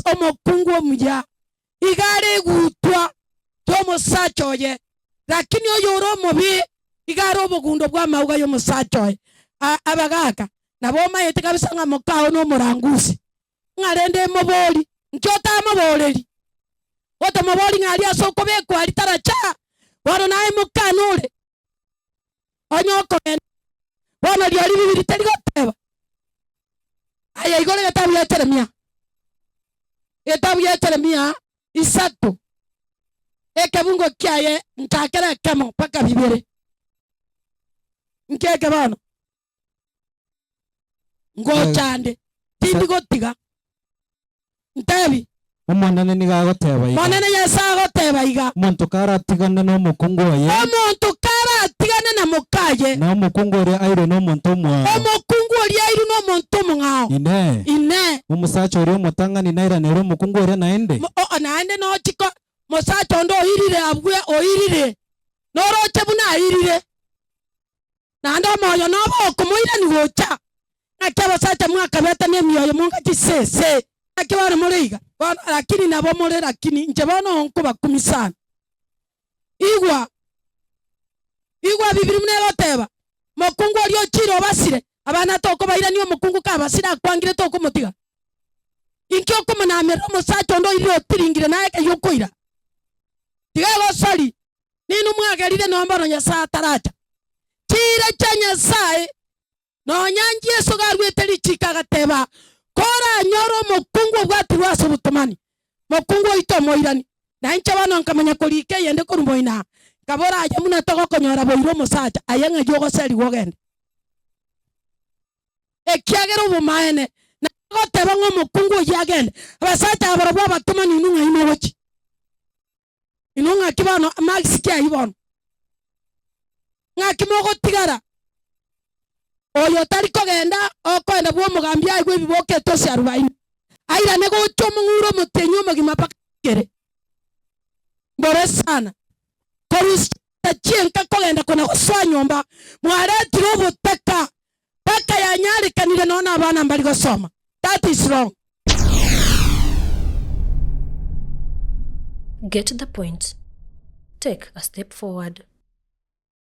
Omokungu omuya iga are egutwa y'omosacha oye, lakini oyore omobe iga are obogundo bw'amauga y'omosacha oye. A- Abagaaka, nabo omaete kabisa ng'a mokao nomorangusi, ng'a rende emobori, nki otamoboreri? Otamobori ng'a aria ase okobekwa aria taracha, bono naye mokana ore. Onye okogenda, bono rirorio bibiri teri goteba. Aye igoro egetabu gia Jeremia, egetabu gia Jeremia isato, ekebungo kiaye nchakere ekemo mpaka bibere. Nkeke bono, ngocha nde, tindi gotiga. Ntebi. Omonene nigo agoteba iga. Omonene Nyasae agoteba iga. Omonto karatigane nomokungu oye. Omonto karatigane na mokaye. Na omokungu oria airwe nomonto omwao. Omokungu oria airwe nomonto omong'ao. Inee! Inee! Omosacha oria omotang'ani nairanere omokungu oria naende? O, naende nochiko mosacha onde oirire abwe oirire, noroche buna airire. Naende omoyo nobe okomoirania gocha. Naki abasacha mwakabeta nemioyo monga chisese. Naki bono more iga? Bono lakini nabo more lakini inche bono nkobakumia sana. Igwa, igwa Bibiri buna egoteba, Mokungu oria ochire obasire, abana tokobairania omokungu kabasire akwangire tokomotiga. Inki okomonamerera omosacha onde oirire otiringire naye ekeyia okoira? Tiga egosori. Ninwe mwagerire nonya bono Nyasae ataracha. Chiira chia Nyasae, nonya Yeso garuete richiiko agateba, Koranyore omokungu obwatirwe ase obotomani, mokungu oito omoirani. Na inche bono nkamanya korika eyende korwa moino aa, nkabora, Aye buna togokonyora boire omosacha, aye ng'ai ogoserigwa ogende? Ekiagera obomaene, nagoteba ng'a omokungu oyio agende, abasacha aba barabwo abatomani inwe ng'ai mogochia? Inwe ng'aki bono amagisi ki ayio bono? Ng'aki mogotigara? Oyo otari kogenda okoenda bw'omogambi aigwe ebiboka etosi arubaini, airane gocha omong'ura omotienyi omogima mpaka kere. Mbore sana. Korusia chienka kogenda kona gosoa nyomba, mwaretire obotaka mpaka yanyarekanire nonya abana mbari gosoma. That is wrong. Get the point. Take a step forward.